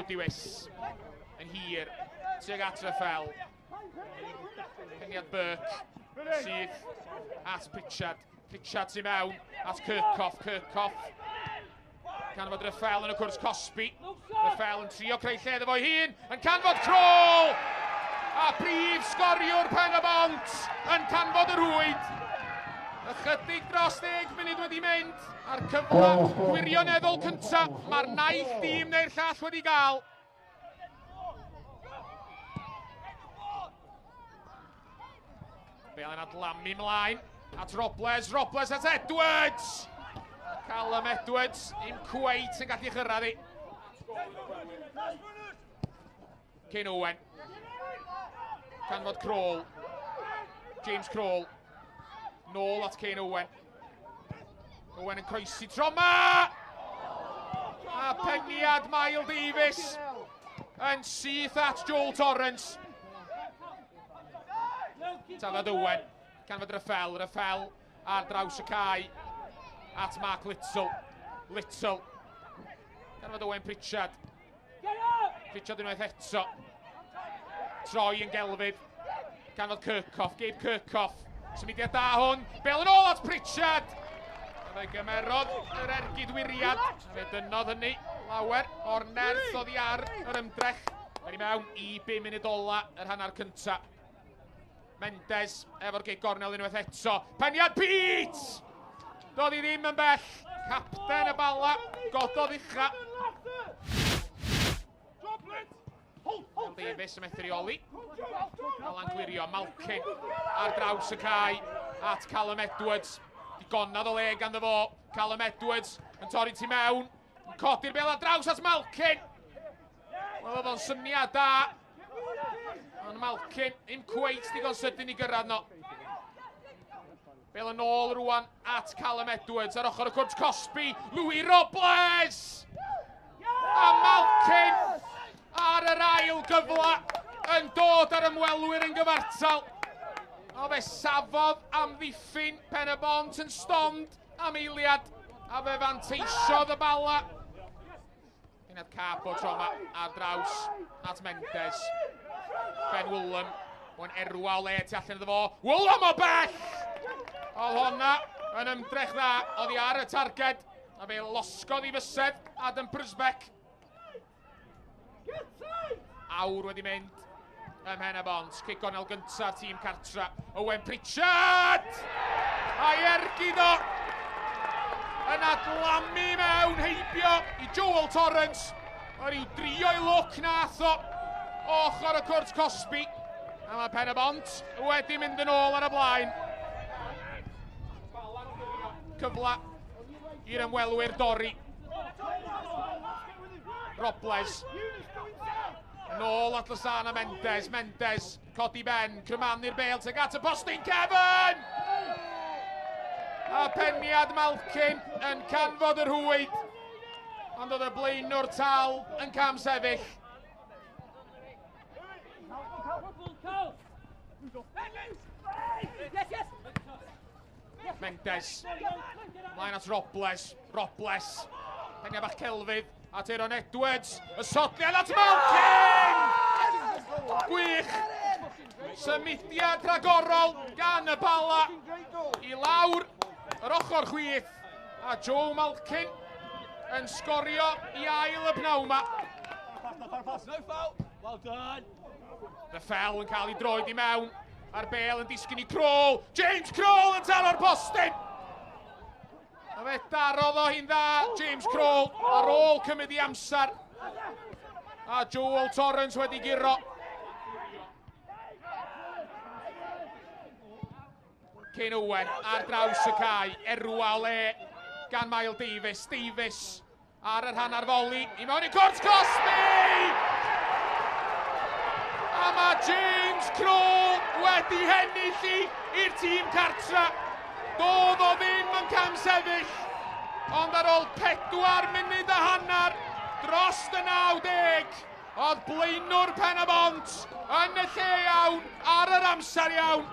Woodiwiss yn hir tuag at Rafael. Peniad Burke sydd at Pritchard. Pritchard sy'n mewn at Kirkhoff. Kirkhoff canfod Rafael yn y cwrs cosbi. Rafael yn trio creu lle iddo fo'i hun. Yn canfod Kroll! A prif sgoriwr Pen y Bont yn canfod y rwyd. Ychydig dros 10 munud wedi mynd a'r cyfle gwirioneddol cyntaf mae'r naill dîm neu'r llall wedi gael. Bale yn adlamu mlaen at Robles, Robles at Edwards! Callum Edwards, ddim cweit yn gallu chyrraedd i. Kane Owen. Canfod Kroll. James Kroll. Nôl at Kane Owen. Owen yn croesi troma! A peniad Mael Davies yn syth at Joel Torrance. Tafod Owen, canfod Rafael, Rafael ar draws y cae at Mark Little. Little. Canfod Owen Pritchard. Pritchard unwaith eto. Troi yn gelfydd. Canfod Kirkhoff, Gabe Kirkhoff. Symudiad da hwn. Bel yn ôl at Pritchard. A fe gymerodd yr ergyd wiriad. Fe dynnodd hynny lawer o'r nerth oddi ar yr ymdrech. Fe i mewn i 5 munud ola yr hanner cynta. Mendes efo'r gig gornel unwaith eto. Peniad Pete! Doedd hi ddim yn bell. Capten y Bala gododd ucha. Davies yn methu reoli. Alan glirio, Malkin ar draws y cae at Callum Edwards. Digonedd o le ganddo fo. Callum Edwards yn torri tu mewn. Yn codi'r bel ar draws at Malkin. Wel, oedd o'n syniad da. Ond Malkin, ddim cweit digon sydyn i gyrraedd no. Bel yn ôl rwan at Callum Edwards ar ochr y cwrt cosbi. Louis Robles! A Malkin ar yr ail gyfle yn dod ar ymwelwyr yn gyfartal. O fe safodd amddiffyn Pen y Bont yn stond am eiliad a fe fanteisiodd y Bala. Uned Capo tro yma ar draws at Mendes. Ben Woolham, mae'n erwa o le tu allan iddo fo. Woolham o bell! Oedd honna yn ymdrech dda, oedd hi ar y targed. A fe losgodd i fysedd Adam Przbek. Awr wedi mynd ym Mhen y Bont. Cic gornel gyntaf tîm cartra. Owen Pritchard! A'i ergyd o yn adlamu mewn heibio i Joel Torrance. O ryw drio i lwc nath o ochr y cwrt cosbi. A mae Pen y Bont wedi mynd yn ôl ar y blaen. Cyfle i'r ymwelwyr dorri. Robles. Nôl at Lozano Mendes. Mendes, codi ben, crymanu'r bel tuag at y postyn Kevin! A peniad Malkin yn canfod y rhwyd. Ond oedd y blaenwr tal yn cam sefyll. Mendes. Mlaen at Robles. Robles. Peniau bach celfydd at Aaron Edwards. Y sodliad at Malkin! Gwych! Symudiad rhagorol gan y Bala i lawr yr ochr chwith. A Joe Malkin yn sgorio i ail y pnawn yma. Well done. Rafael yn cael ei droed i mewn. A'r bel yn disgyn i Kroll. James Kroll yn taro'r postyn! A fe darodd o hi'n dda, James Kroll, ar ôl cymryd i amser. A Joel Torrance wedi guro. Kane Owen ar draws y cae, erwa o le gan Mael Davies. Davies ar yr hanner foli, i mewn i cwrt cosbi! A mae James Kroll wedi hennill i i'r tîm cartra. Doedd o ddim yn cam sefyll, ond ar ôl 4 munud a hanner dros y 90, oedd blaenwr Pen y Bont yn y lle iawn ar yr amser iawn.